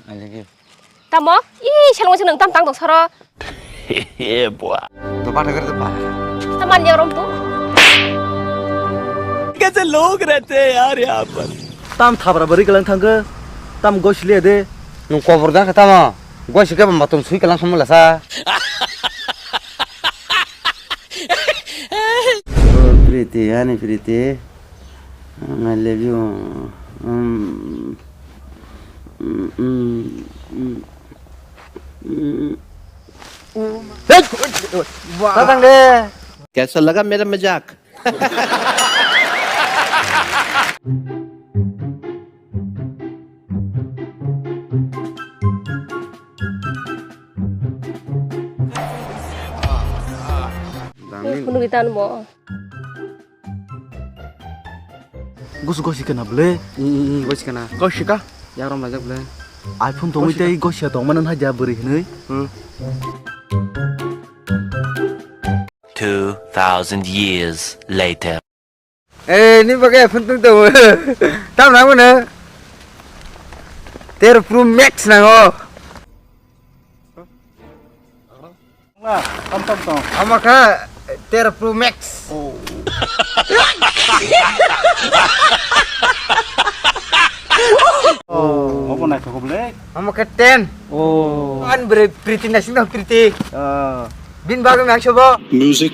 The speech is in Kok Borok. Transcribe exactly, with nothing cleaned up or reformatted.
I love you. Tamo? Ih, selong sing nang tam tang tong soro. Yeah, boy. To pa thakar to pa. Taman ya rom tu. Kaise log rehte hain yaar yahan par? Tam thabra bari kalang thangkhe. Tam gosli de. Nung kobor da khe tamo. Gosi khe matum sui kalang samula sa. Oh, Priti, honey, Priti. I love you. Um, mm, mm, mm, mm. Datang deh. Kaisa laga mera mazak? Phunugwi tanbo. Gusu gosi kana ble? Gosi kana. Gosi ka? Yarom lajak ble. iPhone tongwi tei gosi tongmani hai ja bwrwi hinwi. Hmm. Two thousand years later. Eh, ni bagwi phone tung tongo. Tam nang mano? Tero Pro Max nango. Tam tam tong. Ama kha tero Pro Max. Oh. Oh, obo naithok ble. Ama kha ten. Oh. An bre Priti naising dong Priti. Ah. Bin bagwi mang sobo. Music.